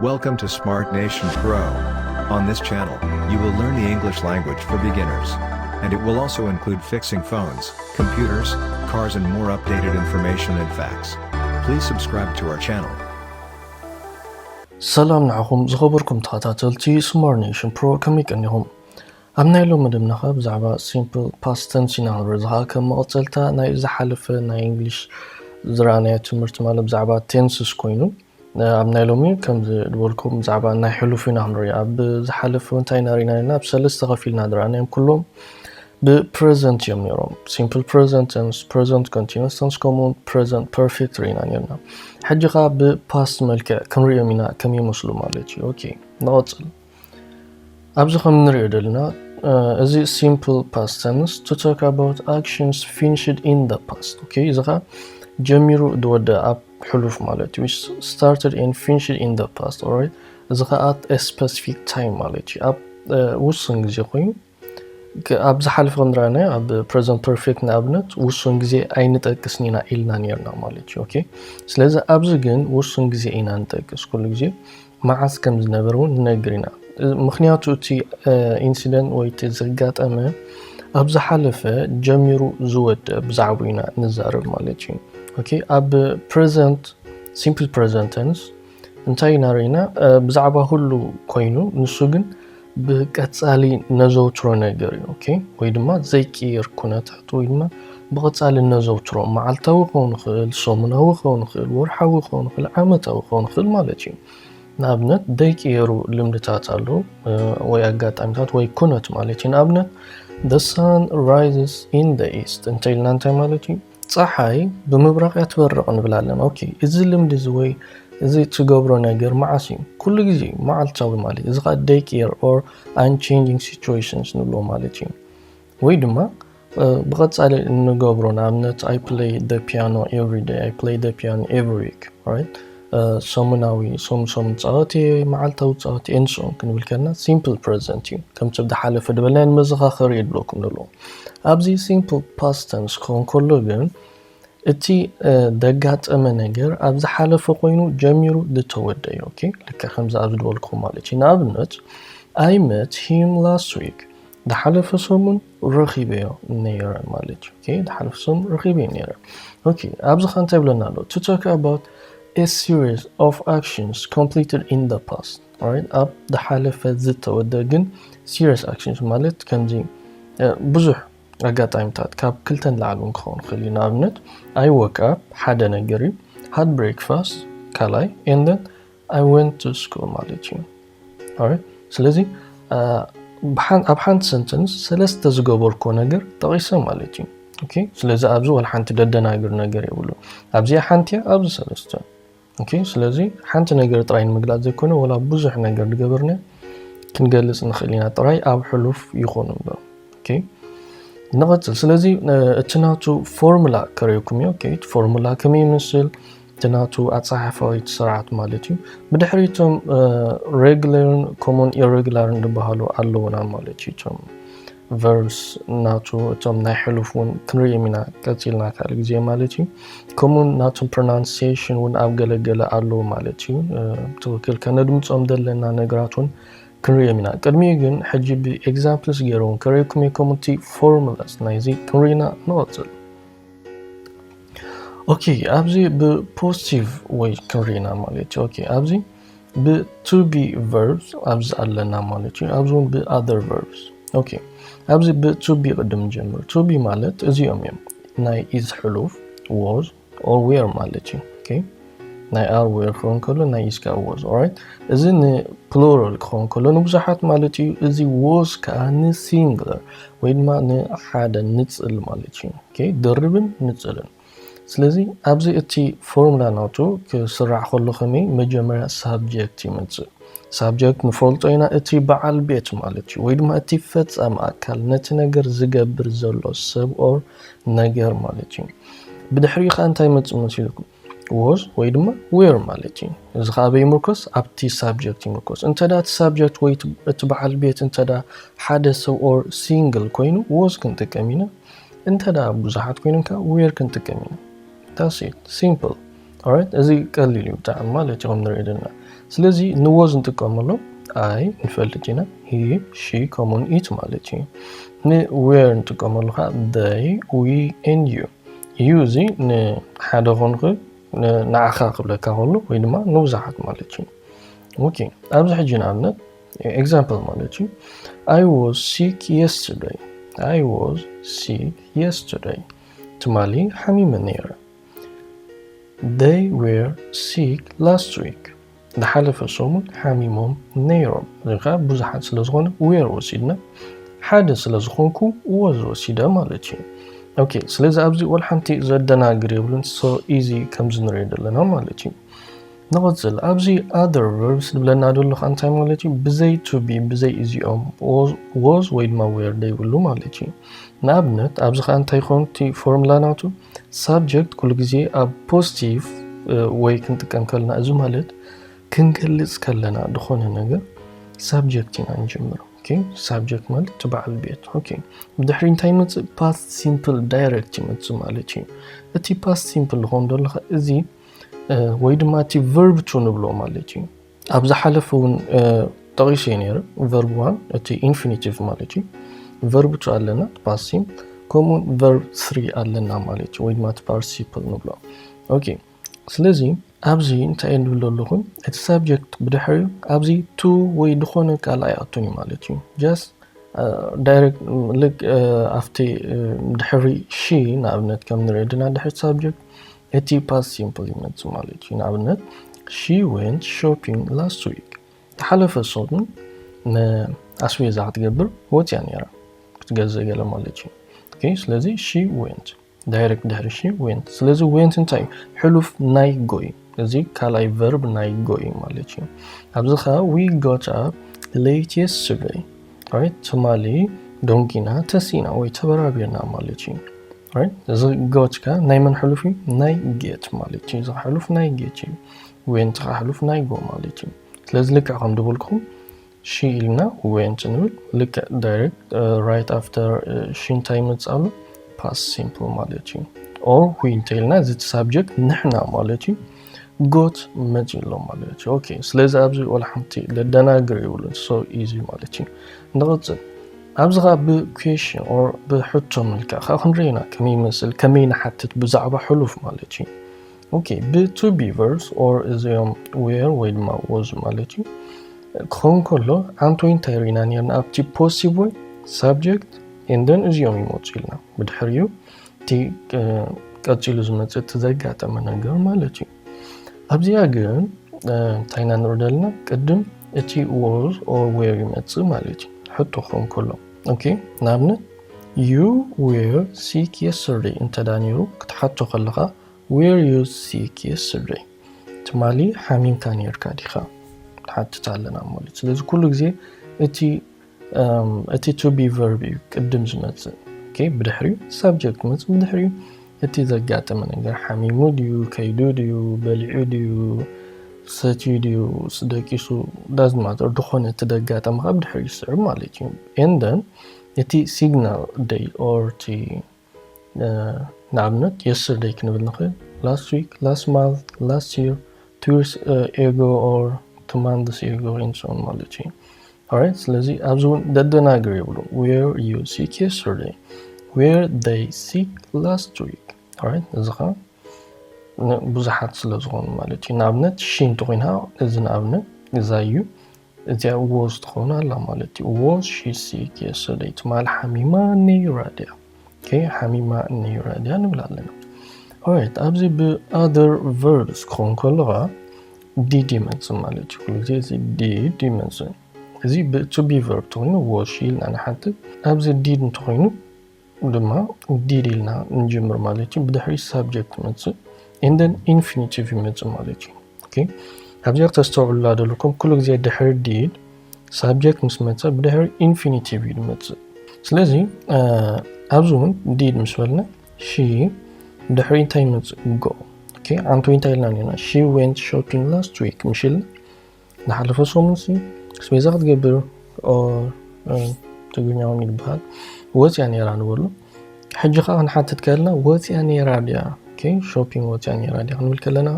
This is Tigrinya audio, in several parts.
Welcome to Smart Nation Pro. On this channel, you will learn the English language for beginners. And it will also include fixing phones, computers, cars, and more updated information and facts. Please subscribe to our channel. ሰላም ንዓኹም ዝኸበርኩም ተኸታተልቲ Smart Nation Pro፣ ከመይ ቀኒኹም? ኣብ ናይ ሎሚ መደብና ኸኣ ብዛዕባ simple past tense ኢና ክንርኢ። እዚ ኸኣ ከም መቐጸልታ ናይ ዝሓለፈ ናይ English ዝረኣናዮ ትምህርቲ፣ ማለት ብዛዕባ tenses ኮይኑ፣ ኣብ ናይ ሎሚ ከም ዝበልኩም ብዛዕባ ናይ ሕሉፍ ኢና ክንርኢ። ኣብ ዝሓለፈ እንታይ ኢና ርኢና ነርና? ኣብ ሰለስተ ከፊልና ዝረኣናዮም ኩሎም ብ present እዮም ነይሮም። Simple present tense፣ present continuous tense፣ ከምኡ እውን present perfect ርኢና ነርና። ሕጂ ኸኣ ብ past መልክዕ ክንርእዮም ኢና ከም ይመስሉ ማለት እዩ። ኦኬ፣ ንቐጽል። ኣብዚ ከም ንሪኦ ዘለና፣ እዚ simple past tense to talk about actions finished in the past። ኦኬ፣ እዚ ኸኣ ጀሚሩ ዝወደ ኣብ ሕሉፍ ማለት እዩ። Which started and finished in the past። Alright፣ እዚ ኸኣ at a specific time ማለት እዩ። ኣብ ውሱን ግዜ ኮይኑ፣ ኣብ ዝሓለፈ ከም ዝረኣናዮ ኣብ present perfect ንኣብነት ውሱን ግዜ ኣይንጠቅስን ኢና ኢልና ነርና ማለት እዩ። ኦኬ፣ ስለዚ ኣብዚ ግን ውሱን ግዜ ኢና ንጠቅስ። ኩሉ ግዜ መዓስ ከም ዝነበር እውን ንነግር ኢና። ምኽንያቱ እቲ incident ወይ እቲ ዘጋጠመ ኣብ ዝሓለፈ ጀሚሩ ዝወደ ብዛዕባኡ ኢና ንዛረብ ማለት እዩ። ኦኬ፣ ኣብ present፣ simple present tense እንታይ ኢና ርኢና? ብዛዕባ ኩሉ ኮይኑ፣ ንሱ ግን ብቀጻሊ ነዘውትሮ ነገር እዩ። ኦኬ፣ ወይ ድማ ዘይቅየር ኩነታት ወይ ድማ ብቐጻሊ ነዘውትሮ፣ መዓልታዊ ክኸውን ይኽእል፣ ሰሙናዊ ክኸውን ይኽእል፣ ወርሓዊ ክኸውን ይኽእል፣ ዓመታዊ ክኸውን ይኽእል ማለት እዩ። ንኣብነት ዘይቅየሩ ልምድታት ኣለዉ ወይ ኣጋጣሚታት ወይ ኩነት ማለት እዩ። ንኣብነት the sun rises in the east እንተ ኢልና እንታይ ማለት እዩ? ጸሓይ ብምብራቕ እያ ትበርቕ ንብል ኣለና። ኦኬ፣ እዚ ልምዲ እዚ ወይ እዚ ትገብሮ ነገር መዓስ እዩ? ኩሉ ግዜ፣ መዓልታዊ ማለት እዩ። እዚ ኸኣ ዘይቅየር or unchanging situations ንብሎ ማለት እዩ። ወይ ድማ ብቐጻሊ እንገብሮ፣ ንኣብነት I play the piano every day፣ I play the piano every week። Right? ሰሙናዊ፣ ሰሙን ሰሙን ጻወት እየ፣ መዓልታዊ ጻወት እየ፣ and so on ክንብል ከለና simple present እዩ። ከምቲ ዝሓለፈ ዝበልናዮ ንመዘኻኸሪ እየ ዝብለኩም ዘለኹ። ኣብዚ simple past tense ክኸውን ከሎ ግን እቲ ዘጋጠመ ነገር ኣብ ዝሓለፈ ኮይኑ ጀሚሩ ዝተወደ እዩ። ኦኬ፣ ልክዕ ከምዚ ኣብዚ ዝበልኩኹም ማለት እዩ። ንኣብነት I met him last week፣ ዝሓለፈ ሰሙን ረኺበዮ ነይረ ማለት እዩ። ኦኬ፣ ዝሓለፈ ሰሙን ረኺበዮ ነይረ። ኦኬ፣ ኣብዚ ኸ እንታይ ይብለና ኣሎ? To talk about a series of actions completed in the past። Alright፣ ኣብ ዝሓለፈ ዝተወደ ግን serious actions ማለት ከምዚ ብዙሕ ኣጋጣሚታት ካብ ክልተ ንላዕሊ እውን ክኸውን ይኽእል እዩ። ንኣብነት I woke up ሓደ ነገር እዩ፣ had breakfast ካልኣይ፣ and then I went to school ማለት እዩ። Alright፣ ስለዚ ኣብ ሓንቲ sentence ሰለስተ ዝገበርኮ ነገር ጠቒሰ ማለት እዩ። ኦኬ፣ ስለዚ ኣብዚ ወላ ሓንቲ ደደናግር ነገር የብሉ። ኣብዚኣ ሓንቲ እያ፣ ኣብዚ ሰለስተ። ኦኬ፣ ስለዚ ሓንቲ ነገር ጥራይ ንምግላጽ ዘይኮነ፣ ወላ ብዙሕ ነገር ዝገበርና ክንገልጽ ንኽእል ኢና፣ ጥራይ ኣብ ሕሉፍ ይኹን እምበር። ኦኬ፣ ንቐጽል። ስለዚ እቲ ናቱ ፎርሙላ ከርእየኩም እዩ። ኦኬ፣ እቲ ፎርሙላ ከመይ ይመስል፣ እቲ ናቱ ኣጸሓሕፋ ወይ እቲ ስርዓት ማለት እዩ። ብድሕሪ እቶም regularን ከምኡን irregularን ዝበሃሉ ኣለዉና ማለት እዩ። እቶም verbs ናቱ፣ እቶም ናይ ሕሉፍ እውን ክንርእዮም ኢና ቀጺልና ካልእ ግዜ ማለት እዩ። ከምኡውን ናቶም pronunciation እውን ኣብ ገለገለ ኣለዉ ማለት እዩ። ትኽክል ከነድምጾም ዘለና ነገራት እውን ክንርእዮም ኢና። ቅድሚኡ ግን ሕጂ ብ examples ገይረ እውን ከርእየኩም እየ፣ ከምኡ እቲ formulas ናይዚ ክንርኢ ኢና ንቐጽል። ኦኬ፣ ኣብዚ ብ positive way ክንርኢ ኢና ማለት እዩ። ኦኬ፣ ኣብዚ ብ to be verbs ኣብዚ ኣለና ማለት እዩ። ኣብዚ እውን ብ other verbs። ኦኬ፣ ኣብዚ ብ to be ቅድም ንጀምር። To be ማለት እዚኦም እዮም። ናይ is ሕሉፍ፣ was or were ማለት እዩ። ኦኬ፣ ናይ are were ክኸውን ከሎ ናይ is ከዓ was። Alright፣ እዚ ን plural ክኸውን ከሎ ንብዙሓት ማለት እዩ። እዚ was ከዓ ን singular ወይ ድማ ንሓደ ንጽል ማለት እዩ። ኦኬ፣ ድርብን ንጽልን። ስለዚ ኣብዚ እቲ ፎርሙላ ናቱ ክስራዕ ከሎ ከመይ መጀመርያ subject ይመጽእ። Subject ንፈልጦ ኢና፣ እቲ በዓል ቤት ማለት እዩ፣ ወይ ድማ እቲ ፈጻሚ ኣካል፣ ነቲ ነገር ዝገብር ዘሎ ሰብ or ነገር ማለት እዩ። ብድሕሪኡ ኸኣ እንታይ ይመጽእ መሲልኩም? Was ወይ ድማ were ማለት እዩ። እዚ ኸኣ ኣበይ ይምርኮስ? ኣብቲ subject ይምርኮስ። እንተ ደኣ እቲ subject ወይ እቲ በዓል ቤት እንተ ደኣ ሓደ ሰብ or single ኮይኑ was ክንጥቀም ኢና። እንተ ደኣ ብዙሓት ኮይኖም ከኣ were ክንጥቀም ኢና። That's it. Simple። Alright፣ እዚ ቀሊል እዩ ብጣዕሚ ማለት እዩ ከም ንሪኦ ዘለና። ስለዚ ን was ንጥቀመሉ I ንፈልጥ ኢና፣ he፣ she ከምኡውን it ማለት እዩ። ን were ንጥቀመሉ ከዓ they፣ we and you። You እዚ ንሓደ ክኾን ይኽእል፣ ንዓኻ ክብለካ ከሎ ወይ ድማ ንብዙሓት ማለት እዩ። ኦኬ፣ ኣብዚ ሕጂ ንኣብነት example ማለት እዩ። I was sick yesterday። I was sick yesterday። ትማሊ ሓሚመ ነይረ። They were sick last week። ዝሓለፈ ሰሙን ሓሚሞም ነይሮም። እዚ ከዓ ብዙሓት ስለ ዝኾነ were ወሲድና፣ ሓደ ስለ ዝኾንኩ was ወሲደ ማለት እዩ። ኦኬ፣ ስለዚ ኣብዚ ወላ ሓንቲ ዘደናግር የብሉን። So easy ከምዚ ንሪኦ ዘለና ማለት እዩ። ንቐፅል። ኣብዚ other verbs ዝብለና ዘሎ ከዓ እንታይ ማለት እዩ? ብዘይ to be፣ ብዘይ እዚኦም was ወይ ድማ were ዘይብሉ ማለት እዩ። ንኣብነት ኣብዚ ከዓ እንታይ ይኸውን እቲ ፎርሙላ ናቱ? Subject ኩሉ ግዜ ኣብ positive ወይ ክንጥቀም ከለና፣ እዚ ማለት ክንገልፅ ከለና ዝኾነ ነገር subject ኢና ንጅምር። Okay፣ subject ማለት እቲ በዓል ቤት። Okay፣ ብድሕሪ እንታይ ይመፅእ? Past simple direct ይመፅእ ማለት እዩ። እቲ past simple ዝኾን ዘሎ እዚ ወይ ድማ እቲ verb to ንብሎ ማለት እዩ። ኣብ ዝሓለፈ እውን ጠቒሰ ነይረ። Verb one እቲ infinitive ማለት እዩ። Verb two ኣለና፣ past simple፣ ከምኡውን verb three ኣለና ማለት እዩ፣ ወይ ድማ እቲ participle ንብሎ። Okay፣ ስለዚ ኣብዚ እንታይ እየ ዝብል ዘለኹ? እቲ subject ብድሕሪኡ ኣብዚ to ወይ ዝኾነ ካልኣይ ኣቱን እዩ ማለት እዩ። Just direct ልክ ኣብቲ ድሕሪ she ንኣብነት ከም ንሪኦ ድና ድሕሪ subject እቲ past simple ይመፅእ ማለት እዩ። ንኣብነት she went shopping last week። ዝሓለፈ ሰሙን ንኣስቤዛ ክትገብር ወፅያ ነይራ፣ ክትገዝእ ገለ ማለት እዩ። Okay፣ ስለዚ she went direct ድሕሪ she went። ስለዚ went እንታይ እዩ? ሕሉፍ ናይ go እዩ። እዚ ካልኣይ verb ናይ go እዩ ማለት እዩ። ኣብዚ ኸዓ we got up late yesterday። Right? ትማሊ ደንጊና ተሲእና ወይ ተበራቢርና ማለት እዩ። Right? እዚ got ከ ናይ መን ሕሉፍ እዩ? ናይ get ማለት እዩ። እዚ ሕሉፍ ናይ get እዩ። Went ከ ሕሉፍ ናይ go ማለት እዩ። ስለዚ ልክዕ ከም ዝበልኩኹም she ኢልና went ንብል፣ ልክዕ direct right after she እንታይ ይመፅእ ኣሎ? Past simple ማለት እዩ። Or we እንተ ኢልና እዚ subject ንሕና ማለት እዩ፣ got መፂኡ ኣሎ ማለት እዩ። Okay፣ ስለዚ ኣብዚ ወላ ሓንቲ ለደናግር የብሉን። So easy ማለት እዩ። ንቕፅል። ኣብዚ ኸዓ ብ question or ብሕቶ መልክዕ ኸዓ ክንርኢ ኢና ከመይ ይመስል፣ ከመይ ንሓትት ብዛዕባ ሕሉፍ ማለት እዩ። Okay፣ ብ to be verbs or እዚኦም were ወይ ድማ was ማለት እዩ ክኸውን ከሎ፣ ኣንተ እንታይ ርኢና ነርና ኣብቲ positive ወይ subject and then እዚኦም ይመፁ ኢልና፣ ብድሕሪኡ እቲ ቀፂሉ ዝመፅእ እቲ ዘጋጠመ ነገር ማለት እዩ። ኣብዚኣ ግን እንታይ ኢና ንርኢ ዘለና? ቅድም እቲ was or were ይመፅእ ማለት እዩ። ሕቶ ክኸውን ከሎ፣ okay፣ ንኣብነት you were sick yesterday እንተ ዳ ነይሩ ክትሓቶ ከለኻ were you sick yesterday? ትማሊ ሓሚምካ ነርካ ዲኻ? ንሓትት ኣለና ማለት። ስለዚ ኩሉ ግዜ እቲ እቲ to be verb እዩ ቅድም ዝመፅእ። Okay፣ ብድሕሪኡ subject መፅእ፣ ብድሕሪኡ እቲ ዘጋጠመ ነገር፣ ሓሚሙ ድዩ፣ ከይዱ ድዩ፣ በሊዑ ድዩ፣ ሰትዩ ድዩ፣ ደቂሱ፣ doesn't matter፣ ዝኾነ እቲ ዘጋጠመ ካብ ድሕሪኡ ይስዕብ ማለት እዩ። And then እቲ signal day or እቲ ንኣብነት yesterday ክንብል ንኽእል፣ last week፣ last month፣ last year፣ two years ago or two months ago and so on ማለት እዩ። Alright፣ ስለዚ ኣብዚ እውን ደደናግር የብሉ። Were you sick yesterday? Were they sick last week? Alright፣ እዚ ኸዓ ብዙሓት ስለ ዝኾኑ ማለት እዩ። ንኣብነት she እንተኾይና፣ እዚ ንኣብነት እዛ እዩ፣ እዚኣ was ትኸውን ኣላ ማለት እዩ። Was she sick yesterday? ትማሊ ሓሚማ ነይራ ድያ? Okay፣ ሓሚማ ነይራ ድያ ንብል ኣለና። Alright፣ ኣብዚ ብ other verbs ክኸውን ከሎ ኸዓ did ይመፅእ ማለት እዩ። ኩሉ ግዜ እዚ did ይመፅእ። እዚ ብ to be verb ተኾይኑ was she ኢልና ንሓትት። ኣብዚ did እንተኾይኑ ድማ did ኢልና ንጅምር ማለት እዩ። ብድሕሪ subject ይመፅእ and then infinitive ይመፅእ ማለት እዩ። Okay፣ ኣብዚኣ ክተስተውዕሉላ ዘለኩም ኩሉ ግዜ ድሕሪ did subject ምስ መፀ ብድሕሪ infinitive እዩ ዝመፅእ። ስለዚ ኣብዚ እውን did ምስ በልና she ድሕሪ እንታይ ይመፅእ? Go። Okay፣ ኣንተ እንታይ ኢልና ነርና? She went shopping last week ምሽ ኢልና ዝሓለፈ ሰሙን ሲ ኣስቤዛ ክትገብር or ትግርኛ እውን ይበሃል ወፅያ ነይራ ንበሉ። ሕጂ ከዓ ክንሓትት ከለና ወፅያ ነይራ ድያ? ኦኬ፣ ሾፒንግ ወፅያ ነይራ ድያ ክንብል ከለና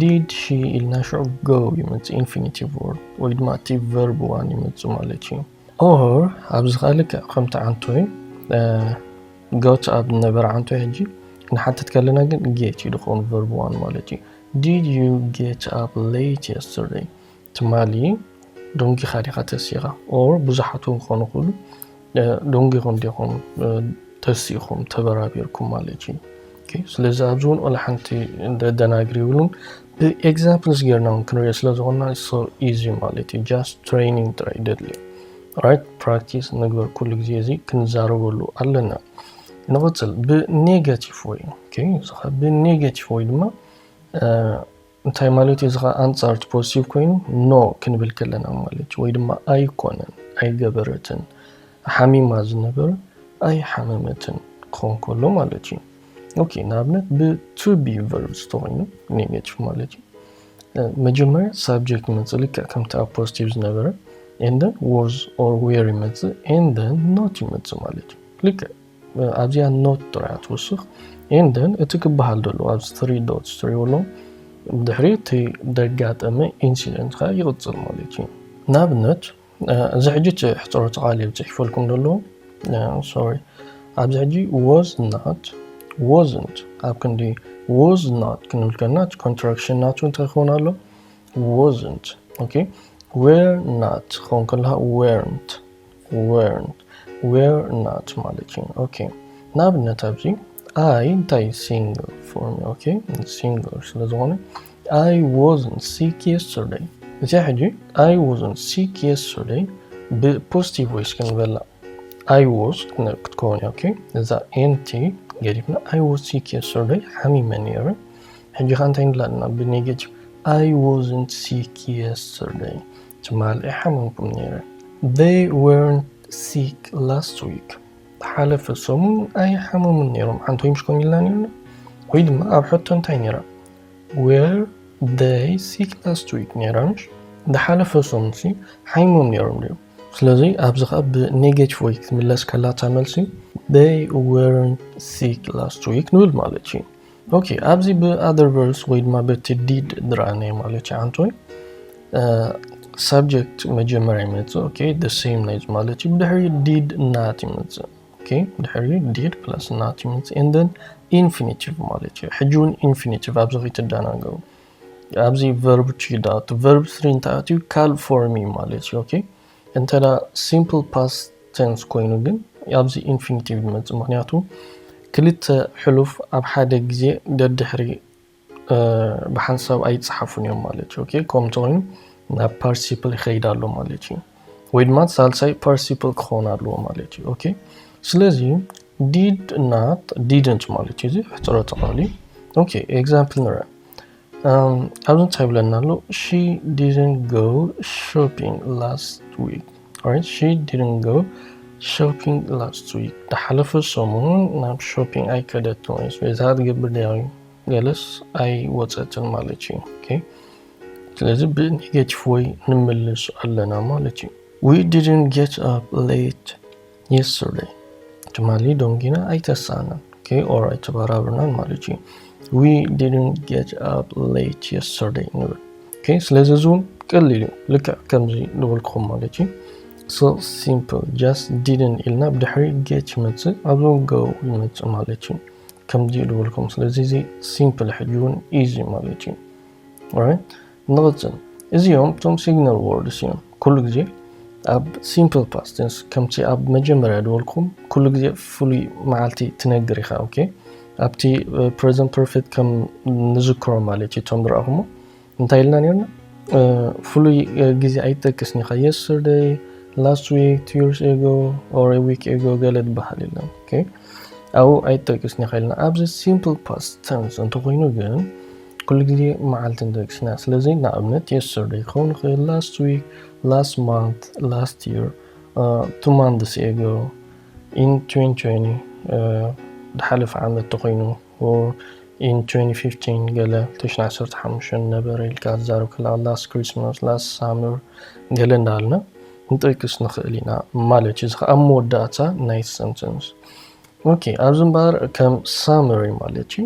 did she ኢልና ሽዑ go ይመፅእ፣ infinitive word ወይ ድማ እቲ verb one ይመፅእ ማለት እዩ። Or ኣብዚ ከዓ ልክዕ ከምቲ ዓንቶይ got up ዝነበረ ዓንቶይ ሕጂ ክንሓትት ከለና ግን get እዩ ዝኸውን verb one ማለት እዩ። Did you get up late yesterday? ትማሊ ደንጊኻ ዲኻ ተሲኻ? Or ብዙሓት እውን ክኾኑ ይኽእሉ፣ ደንጊኹም ዲኹም ተሲእኹም ተበራቢርኩም ማለት እዩ። ስለዚ ኣብዚ እውን ኦላ ሓንቲ ደናግር ይብሉን ብኤግዛምፕልስ ጌርና እውን ክንሪኦ ስለ ዝኾንና so easy ማለት እዩ። Just training ጥራይ ደድልዮ። Right? ፕራክቲስ ንግበር ኩሉ ግዜ እዚ ክንዛረበሉ ኣለና። ንቕፅል ብኔጋቲቭ ወይ ብኔጋቲቭ ወይ ድማ እንታይ ማለት እዩ? እዚ ከዓ ኣንፃር እቲ ፖዚቲቭ ኮይኑ no ክንብል ከለና ማለት እዩ። ወይ ድማ ኣይኮነን፣ ኣይገበረትን፣ ሓሚማ ዝነበረ ኣይሓመመትን ክኾን ከሎ ማለት እዩ። ኦኬ፣ ንኣብነት ብ to be verbs ተኾይኑ ኔጋቲቭ ማለት እዩ። መጀመርያ ሳብጀክት ይመፅእ ልክዕ ከምቲ ኣብ ፖዚቲቭ ዝነበረ and then was or were ይመፅእ and then not ይመፅእ ማለት እዩ። ልክዕ ኣብዚኣ not ጥራይ ትውስኽ and then እቲ ክበሃል ደሎ ኣብዚ three dots ትሪእዎ ኣለኹም ድሕሪ እቲ ደጋጠመ ኢንሲደንት ከዓ ይቕፅል ማለት እዩ። ንኣብነት እዚ ሕጂ እቲ ሕፅሮተ ቃል እዩ ዝፅሒፈልኩም ዘሎ። ሶሪ ኣብዚ ሕጂ was not wasn't ኣብ ክንዲ was not ክንብል ከለና እቲ ኮንትራክሽን ናቱ እንታይ ክኸውን ኣሎ? Wasn't። ኦኬ were not ክኸውን ከለካ weren't weren't were not ማለት እዩ። ኦኬ ንኣብነት ኣብዚ I እንታይ ሲንጉላር ፎርም ኦኬ ሲንጉላር ስለ ዝኾነ I wasn't sick yesterday። እዚኣ ሕጂ I wasn't sick yesterday ብፖዚቲቭ ቮይስ ክንበላ I was ክትከውን እያ። ኦኬ እዛ nt ገዲፍና I was sick yesterday ሓሚመ ነይረ። ሕጂ ከ እንታይ ንብላ ኣለና ብኔጌቲቭ I wasn't sick yesterday ትማሊ ኣይሓመምኩን ነይረ። They weren't sick last week ዝሓለፈ ሰሙን ኣይሓመሙን ነይሮም። ሓንቲ ወይ ምሽ ኮን ኢልና ነይርና ወይ ድማ ኣብ ሕቶ እንታይ ነይራ were they sick last week ነይራ ምሽ ዝሓለፈ ሰሙን ሲ ሓሚሞም ነይሮም ድዮም? ስለዚ ኣብዚ ከዓ ብኔጌቲቭ ወይ ክትምለስ ከላ እታ መልሲ they weren't sick last week ንብል ማለት እዩ። ኦኬ ኣብዚ ብ other verbs ወይ ድማ በቲ did ዝረኣናዮ ማለት እዩ። ዓንቶይ ሳብጀክት መጀመርያ ይመፅእ። ኦኬ the same ናይዚ ማለት እዩ። ብድሕሪ did not ይመፅእ። ኦኬ ድሕሪ did plus not ይመፅእ and then infinitive ማለት እዩ። ሕጂ እውን infinitive ኣብዚ ከይትደናገሩ ኣብዚ verb two ዳት verb three እንተኣትዩ ካልእ ፎርም እዩ ማለት እዩ። ኦኬ እንተ simple past tense ኮይኑ ግን ኣብዚ ኢንፊኒቲቭ ይመፅእ። ምክንያቱ ክልተ ሕሉፍ ኣብ ሓደ ግዜ ደድሕሪ ብሓንሳብ ኣይፀሓፉን እዮም ማለት እዩ። ኦኬ ከምኡ እንተኮይኑ ናብ participle ይኸይድ ኣሎ ማለት እዩ። ወይ ድማ ሳልሳይ participle ክኸውን ኣለዎ ማለት እዩ። ኦኬ ስለዚ did not didn't ማለት እዩ። እዚ ሕፅሮተ ቃል እዩ። ኦኬ ኤግዛምፕል ንርአ። ኣብዚ እንታይ ይብለና ኣሎ? She didn't go shopping last week. Alright, she didn't go shopping last week. ዝሓለፈ ሰሙን ናብ ሾፒንግ ኣይከደትን ወይ ኣስቤዛ ክትገብር ድያ ገለስ ኣይወፀትን ማለት እዩ። ኦኬ ስለዚ ብኔጌቲቭ ወይ ንምልስ ኣለና ማለት እዩ። We didn't get up late yesterday ትማሊ ደንጊና ኣይተሳእናን። ኦኬ or ኣይተበራበርናን ማለት እዩ። We didn't get up late yesterday ንብል። ኦኬ ስለዚ እዚ እውን ቀሊል እዩ። ልክዕ ከምዚ ዝበልኩኹም ማለት እዩ። So simple just didn't ኢልና ብድሕሪ get ይመፅእ ኣብዚ እውን go ይመፅእ ማለት እዩ። ከምዚ ዝበልኩም ስለዚ እዚ ሲምፕል ሕጂ እውን ኢዚ ማለት እዩ። ንቕፅል። እዚኦም እቶም ሲግናል ወርድስ እዮም። ኩሉ ግዜ ኣብ simple past tense ከምቲ ኣብ መጀመርያ ዝበልኩም ኩሉ ግዜ ፍሉይ መዓልቲ ትነግር ኢኻ። ኦኬ ኣብቲ present perfect ከም ንዝክሮ ማለት እዩ። እቶም ዝረኣኹሞ እንታይ ኢልና ነርና? ፍሉይ ግዜ ኣይትጠቅስን ኢኻ። Yesterday, last week, two years ago or a week ago ገለ ዝበሃል የለን። ኦኬ ኣብኡ ኣይትጠቅስን ኢኻ ኢልና። ኣብዚ simple past tense እንተኮይኑ ግን ኩሉ ግዜ መዓልቲ ንጠቅስ ኢና። ስለዚ ንኣብነት yesterday ክኸውን ይኽእል፣ last week፣ last month፣ last year፣ two months ago፣ in twenty twenty ዝሓለፈ ዓመት ተኮይኑ or in twenty fifteen ገለ ክልተ ሽሕን ዓሰርተ ሓሙሽተን ነበረ ኢልካ ትዛረብ ከለካ last Christmas, last summer ገለ እንዳበልና ንጠቅስ ንኽእል ኢና ማለት እዩ። እዚ ከዓ ኣብ መወዳእታ ናይ ሰንተንስ Okay፣ ኣብዚ እምበኣር ከም summary ማለት እዩ።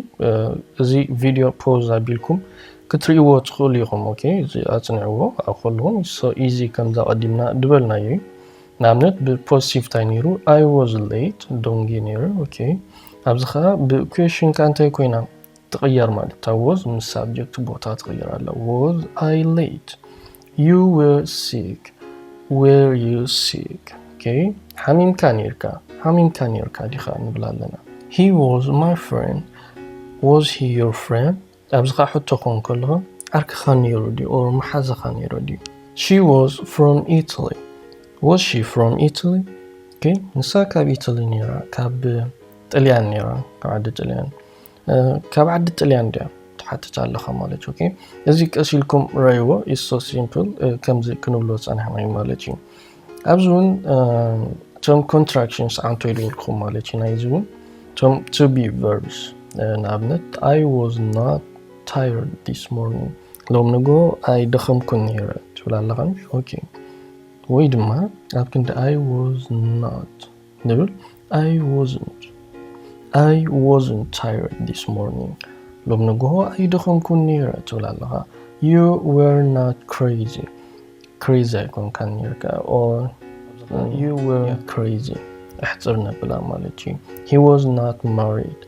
እዚ ቪድዮ ፖዝ ኣቢልኩም ክትርእይዎ ትኽእሉ ኢኹም። Okay፣ እዚ ኣጽንዕዎ። ኣብ ከለኹም so easy፣ ከምዛ ቀዲምና ዝበልናዮ እዩ። ንኣብነት ብ positive እንታይ ነይሩ? I was late፣ ደንጊየ ነይረ። Okay፣ ኣብዚ ኸዓ ብ question ከ እንታይ ኮይና ትቕየር ማለት እታ was ምስ subject ቦታ ትቕየር ኣላ። Was I late? You were sick። Were you sick? Okay፣ ሓሚምካ ነይርካ፣ ሓሚምካ ነይርካ ዲኻ ንብል ኣለና። He was my friend። Was he your friend? ኣብዚ ኸዓ ሕቶ ክኸውን ከለኹ ዓርክኻ ነይሩ ድዩ or መሓዛኻ ነይሩ ድዩ? She was from Italy። Was she from Italy? Okay፣ ንሳ ካብ ኢታሊ ነይራ፣ ካብ ጥልያን ነይራ፣ ካብ ዓዲ ጥልያን። ካብ ዓዲ ጥልያን ድያ ትሓትት ኣለኻ ማለት እዩ። Okay፣ እዚ ቀስ ኢልኩም ረእይዎ። It's so simple። ከምዚ ክንብሎ ጸኒሕና እዩ ማለት እዩ። ኣብዚ እውን እቶም contractions ኣንቶ ኢልወልኩም ማለት እዩ። ናይዚ እውን እቶም to be verbs፣ ንኣብነት I was not tired this morning፣ ሎም ንጎ ኣይደኸምኩን ነይረ ትብል ኣለኻ። Okay፣ ወይ ድማ ኣብ ክንዲ I was not ንብል፣ I wasn't I wasn't tired this morning፣ ሎም ንጎ ኣይደኸምኩን ነይረ ትብል ኣለኻ። You were not crazy። Crazy ኣይኮንካን ነይርካ። Or you weren't crazy። ኣሕጽር ነብላ ማለት እዩ። He was not married።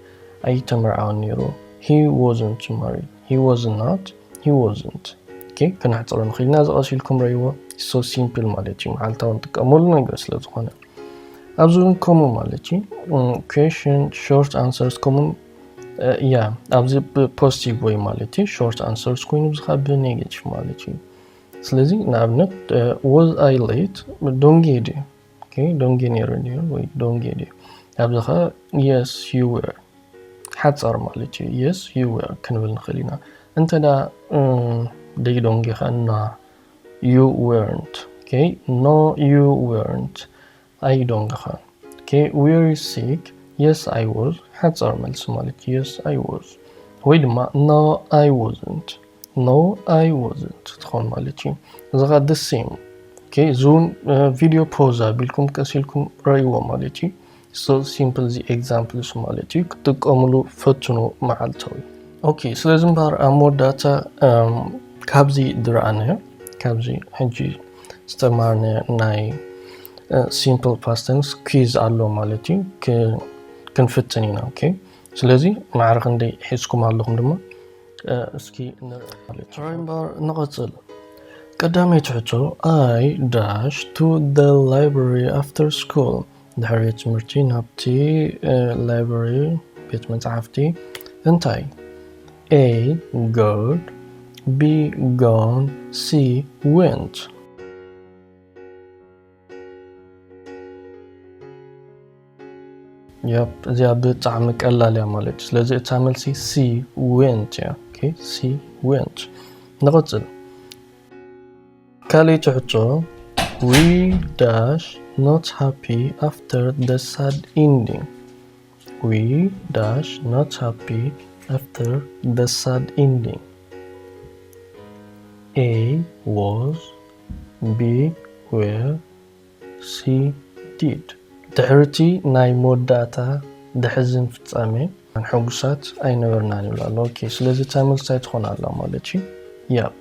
ኣይተመርዓወን ነይሩ። He wasn't married። He was not He wasn't። Okay፣ ከነሕጽሮ ንኽእል ኢና። እዚ ቀስ ኢልኩም ረእይዎ። So simple ማለት እዩ። መዓልታዊ ንጥቀመሉ ነገር ስለ ዝኾነ። ኣብዚ እውን ከምኡ ማለት እዩ። Question፣ short answers ከምኡ። Yeah፣ ኣብዚ ብ positive way ማለት እዩ። Short answers ኮይኑ፣ እዚ ኸዓ ብ negative ማለት እዩ። ስለዚ ንኣብነት was I late? ደንጊየ ድየ? Okay፣ ደንጊየ ነይረ ድየ ወይ ደንጊየ ድየ? ኣብዚ ኸዓ yes you were። ሓጻር ማለት እዩ። Yes you were ክንብል ንኽእል ኢና። እንተ ደኣ ደይደንጊኻ እና you weren't። Okay፣ no you weren't። ኣይደንግኻን። Okay፣ were you sick? Yes I was። ሓጻር መልሲ ማለት እዩ። Yes I was። ወይ ድማ no I wasn't። No I wasn't ትኾን ማለት እዩ። እዚ ኸዓ the same። Okay፣ እዚ እውን ቪድዮ ፖዝ ኣቢልኩም ቀስ ኢልኩም ረእይዎ ማለት እዩ። So simple እዚ examples ማለት እዩ። ክትጥቀምሉ ፈትኑ መዓልታዊ። Okay፣ ስለዚ እምበኣር ኣብ መወዳእታ ካብዚ ዝረኣናዮ፣ ካብዚ ሕጂ ዝተማርናዮ ናይ simple past tense quiz ኣሎ ማለት እዩ። ክንፍትን ኢና። Okay፣ ስለዚ ማዕረ ክንደይ ሒዝኩም ኣለኹም ድማ እስኪ ንርኢ ማለት እዩ። ሕራይ እምበኣር ንቐጽል። ቀዳመይቲ ሕቶ፣ I dash to the library after school። ድሕሪ ቤት ትምህርቲ ናብቲ library፣ ቤት መጻሕፍቲ፣ እንታይ? A got፣ B gone፣ C went። Yep፣ እዚኣ ብጣዕሚ ቀላል እያ ማለት እዩ። ስለዚ እታ መልሲ C went እያ። Okay፣ C went። ንቐጽል። ካልኣይቲ ሕቶ፣ we dash not happy after the sad ending። We dash not happy after the sad ending. A was፣ B were፣ C did። ድሕሪ እቲ ናይ መወዳእታ ዘሕዝን ፍጻሜ ሕጉሳት ኣይነበርናን ይብል ኣሎ። Okay፣ ስለዚ እታ መልሲ እንታይ ትኾን ኣላ ማለት እዩ? Yep፣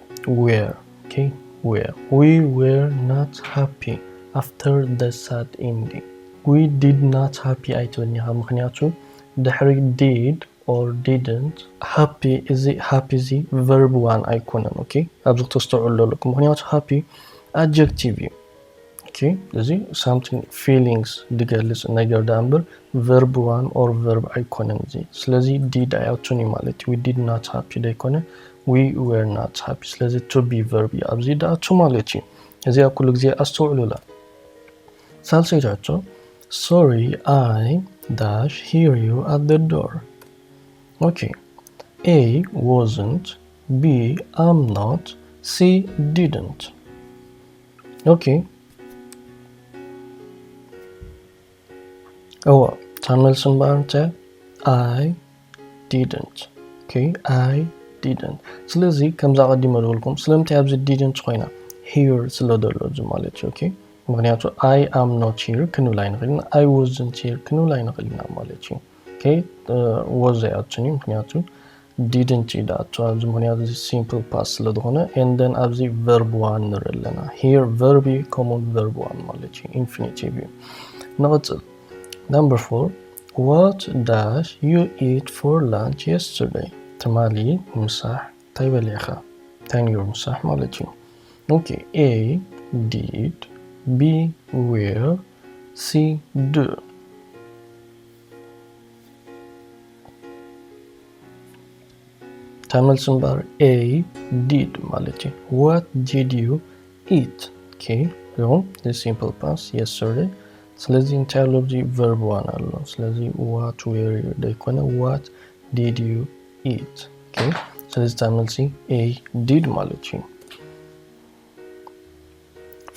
were። Okay፣ were። We were not happy after the sad ending። We did not happy ኣይትብልን ኢኻ፣ ምኽንያቱ ድሕሪ did or didn't፣ happy እዚ፣ happy እዚ verb one ኣይኮነን። Okay፣ ኣብዚ ክተስተውዕሉ ኣለኩም፣ ምኽንያቱ happy adjective እዩ። Okay፣ እዚ something፣ feelings ዝገልጽ ነገር ደኣ እምበር verb one or verb ኣይኮነን እዚ። ስለዚ did ኣይኣቱን እዩ ማለት እዩ። We did not happy ዶ ኣይኮነ፣ we were not happy። ስለዚ to be verb እዩ ኣብዚ ደኣ to ማለት እዩ። እዚኣ ኩሉ ግዜ ኣስተውዕሉላ። ሳልሰይቲ ሕቶ፣ sorry I dash hear you at the door። Okay፣ A wasn't፣ B am not፣ C didn't። Okay፣ እወ፣ እታ መልሲ እምበኣር እንታይ? I didn't። Okay፣ I didn't። ስለዚ ከምዛ ቀዲመ ዝበልኩም፣ ስለምንታይ ኣብዚ didn't ኮይና? Hear ስለ ዘሎ እዚ ማለት እዩ። Okay፣ ምክንያቱ I am not here ክንብል ኣይንኽእል ኢና፣ I wasn't here ክንብል ኣይንኽእል ኢና ማለት እዩ። Okay፣ was ኣይኣቱን እዩ፣ ምክንያቱ didn't እዩ ዝኣቱ ኣብዚ፣ ምክንያቱ እዚ simple past ስለ ዝኾነ። And then ኣብዚ verb one ንርኢ ኣለና። Here verb እዩ፣ ከምኡ verb one ማለት እዩ፣ infinitive እዩ። ንቕጽል። Number four, what dash you eat for lunch yesterday? ትማሊ ምሳሕ እንታይ በሊዕኻ? እንታይ ነይሩ ምሳሕ ማለት እዩ። Okay, A, did, B, were, C, do። ተመልሱ እምበር A, did ማለት እዩ። What did you eat? Okay፣ ይኹም፣ the simple past yesterday። ስለዚ እንታይ ኣሎ ኣብዚ? Verb one ኣሎ። ስለዚ what were you ደይኮነ what did you eat? Okay፣ ስለዚ ተመልሲ A, did ማለት እዩ።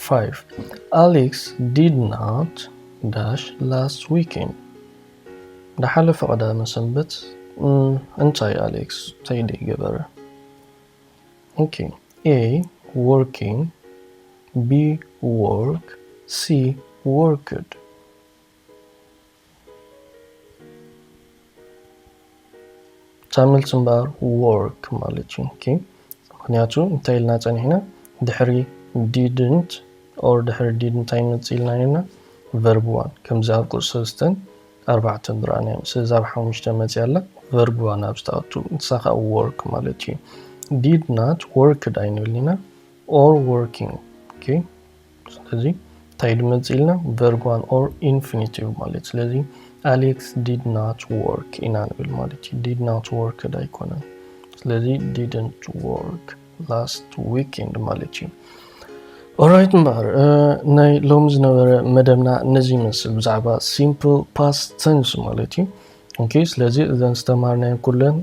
Five, Alex did not dash last weekend። ዝሓለፈ ቀዳመ ሰንበት እንታይ ኣሌክስ እንታይ ደይገበረ? Okay, A, working, B, work, C, worked። ተመልሱ እምበር work ማለት እዩ። Okay፣ ምክንያቱ እንታይ ኢልና ጸኒሕና? ድሕሪ didn't or ድሕሪ did እንታይ ይመጽእ ኢልና ነርና? Verb one፣ ከምዚ ኣብ ቁጽሪ ሰለስተን ኣርባዕተን ዝረኣናዮም። ስለዚ ኣብ ሓሙሽተ መጽእ ኣላ verb one ኣብ ዝተኣቱ፣ ንሳ ኸኣ work ማለት እዩ። Did not worked ኣይንብል ኢና፣ or working። Okay፣ ስለዚ እንታይ ድመጽእ ኢልና? Verb one or infinitive ማለት። ስለዚ Alex did not work ኢና ንብል ማለት እዩ። Did not worked ኣይኮነን። ስለዚ didn't work last weekend ማለት እዩ። Alright፣ እምበኣር ናይ ሎሚ ዝነበረ መደብና ነዚ ይመስል፣ ብዛዕባ simple past tense ማለት እዩ። Okay፣ ስለዚ እዘን ዝተማሃርናየን ኩለን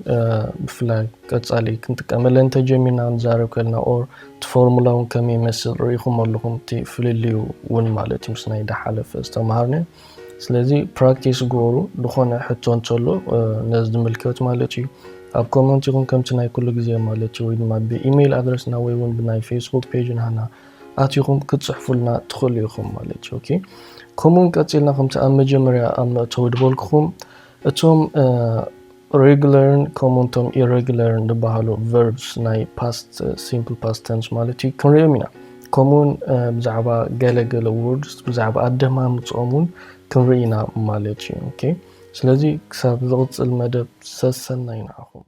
ብፍላይ ቀጻሊ ክንጥቀመለን እንተጀሚርና፣ ክንዛረብ ከለና or እቲ ፎርሙላ እውን ከመይ ይመስል ርኢኹም ኣለኹም፣ እቲ ፍልልዩ እውን ማለት እዩ ምስ ናይ ዝሓለፈ ዝተማሃርናዮ። ስለዚ practice ግበሩ። ዝኾነ ሕቶ እንተሎ ነዚ ዝምልከት ማለት እዩ ኣብ comment ይኹን ከምቲ ናይ ኩሉ ግዜ ማለት እዩ፣ ወይ ድማ ብ email ኣድረስና ወይ እውን ብናይ Facebook page ናህና ኣቲኹም ክትጽሕፉልና ትኽእሉ ኢኹም ማለት እዩ። Okay፣ ከምኡውን ቀጺልና ከምቲ ኣብ መጀመርያ ኣብ መእተዊ ዝበልኩኹም እቶም regularን ከምኡውን እቶም irregularን ዝበሃሉ verbs ናይ past simple past tense ማለት እዩ ክንሪኦም ኢና። ከምኡውን ብዛዕባ ገለገለ words ብዛዕባ ኣደማምፅኦም እውን ክንርኢ ኢና ማለት እዩ። Okay፣ ስለዚ ክሳብ ዝቕጽል መደብ ሰሰናዩ ንዓኹም።